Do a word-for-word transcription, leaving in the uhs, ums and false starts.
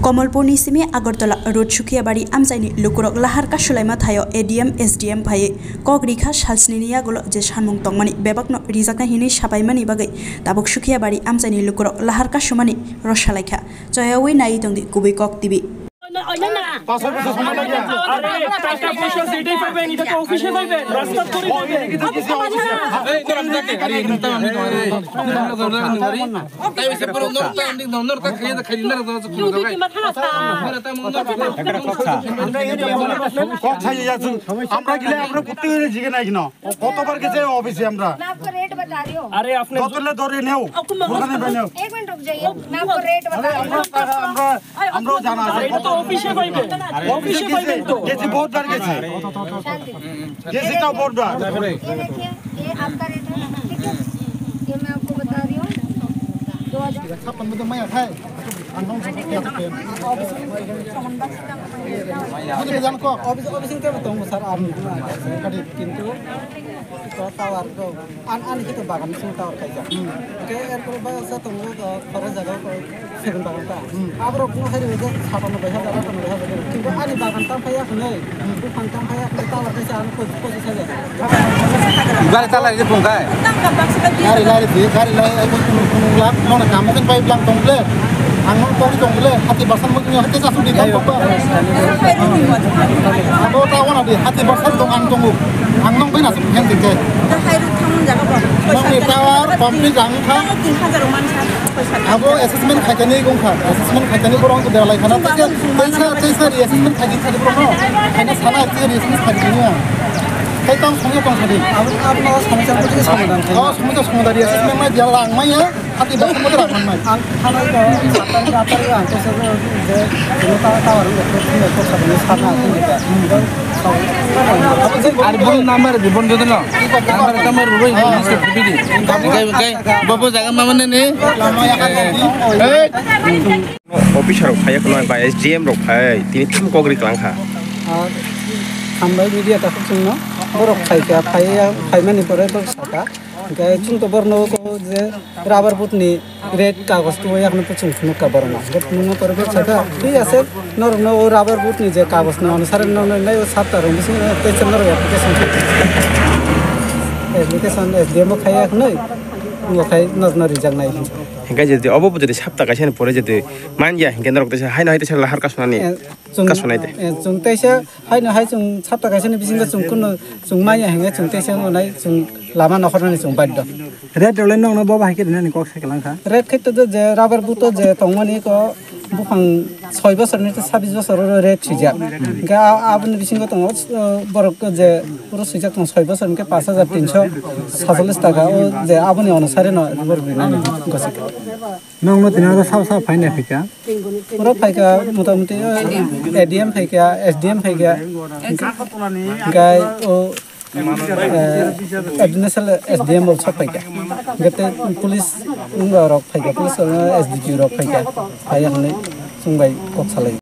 Komolpurni simi Agartala Road Sukhiabari amchaini lukurok lahar kasulaima thaio A D M, S D M phaiwi kok rikha salsnini yagulo je sanmung tongmani bebakno rijaknai hinwi sapaimani bagwi tabuk Sukhiabari amchaini lukurok lahar kasumani rosalaikha. Choyawi nai tongdi kubui kok T V. পাঁচশো বছর সময় লাগে। আরে, টাকা পয়সা যেটাই পাবেন, এটা তো অফিসে পাবেন, রাস্তা করে দেবেন। এই, তোরা আমাকে, আরে, একদম তো আমি তোমার, এই, তোমরা তো ওরা নিবারি। তাই সে পুরো নরক, তাই আমি নরক, তাই খাইয়ে, খাইয়ে নরক, নরক, নরক। কথা। কথা ইয়ে আছে। আমরা গেলে আমরা প্রত্যেক দিন জিগে নাই কেন? কতবার গেছে অফিসে আমরা? मैं आपको रेट बता रही हूँ। আরে, আপনি যত লে ধরে নেও। ওখানে নেও। एक मिनट रुक जाइए, मैं आपको रेट बता रही हूँ। আমরা, আমরা, আমরাও জানা আছে। আরে, এটা তো অফিসে পাইবেন। অফিসে গেছি, পাইবেন তো। গেছি, বহুতবার গেছি। शांति। গেছি তাও বহুতবার। ये देखिए, ये आपका रेट है, ठीक है? ये मैं आपको बता रही हूँ, दो हज़ार। ছাপ্পান্ন তো মায়া খায়। Office, office, office, office, office, office, office, office, office, office, office, office, office, office, কিন্তু তো tower তো আন-, আন কিন্তু বাগান শুধু tower খাইছে। হুম। ওকে, এরপরে বা আছে তোমার, আহ, খরচ জায়গা তো সেগুন বাগান তা। হুম। আবার কোনো খালি হয়ে যায় সাতানব্বই হাজার, আটানব্বই হাজার করে। কিন্তু আনি বাগান তা খাইয়া শুনে, হুম। তুফান তা খাইয়া শুনে, tower খাইছে আরো পঁচিশ, পঁচিশ হাজার। Gari ta lai de bung kai. Gari lai de, gari lai, ai, kung, kung, kung, lak, no, na, kamu kan pai blang tong ble. Ang no tori tong ble, hati basan mo, hati jasu di tong, papa. Abo ta wana di, hati basan tong ang tong. Ang nong bai na sum hen tingke. Nong ni tower complete ang kha. Abo assessment khaikani gong kha. Assessment khaikani borok ang belai khana. Teisa, teisa ri assessment khaikani khani borok no. Khani sana teisa ri assessment khaikani ya. Kai tang songya tong sadi. Abo, abo no somosya bujhi somadan khai. Oh, somosya somadan ri assessment mai dia lang mai ya. Hati ba mo ra man mai. Ang thanai ko, atari, atari ang ko se je, je ta, ta ro ko, ko sa ni sa na ko ni ta. Ar bon number di, bon jodoh no. Number ta mo ro ro ni se bidi. Kai, kai, bobo jaga ma mane ne. Lama ya kan. Eh. Officer rok phai khwna ba S D M rok phai tini thum kok ri klang kha. Ah, hambai media ta khuk chungno. Borok phai kha, phai ya, phai mani pore to saka. Hingke chwng to borno ko je rubber boot ni red kagos to yakno to chwng phunuk ka borok no. Hingke phunuk no pore to saka, thik ase, norok no o rubber boot ni je kagos no onusare no no nai o sapta rok bisingo tei chwng norok application kha. Application S D M o khai yaknoi, ngo khai norok no rijak nai. Hingke jodi obo bo jodi sapta kaisa ni pore jodi man ya hingke norok teisa hai no hai teisa lahar kasonani. Eh, chwng, kasonai de. Eh, chwng teisa Haino hai chwng sapta kaisani bisingo chwng kuno chwng maya hinwi chwng teisa wngnai chwng lama nokhornani chwng baddo. Red role nokno bobo hai khe rinani kok sai kwlangkha. Red khe to je rubber boot o je tongmani ko buphang soi bosorni to sabis bosor oro red swijak. Hwnkhe a-, aboni bisingo tongo, uh, borok je puro swijak tongo soi bosor hwnkhe pash hajar tinso satallis taka o je aboni onusari no borok rinani gosik. Nokno tini oro sabo sabo phaina phaikha. Puro phaikha, motamuti, eh, A D M phaikha, S D M phaikha. Hingke o, eh, additional S D M rok sok phaikha. Hingke tei police wngya rok phaikha, police rok, S D P O rok phaikha. Phaiya hwnwi chwng bai kok salai.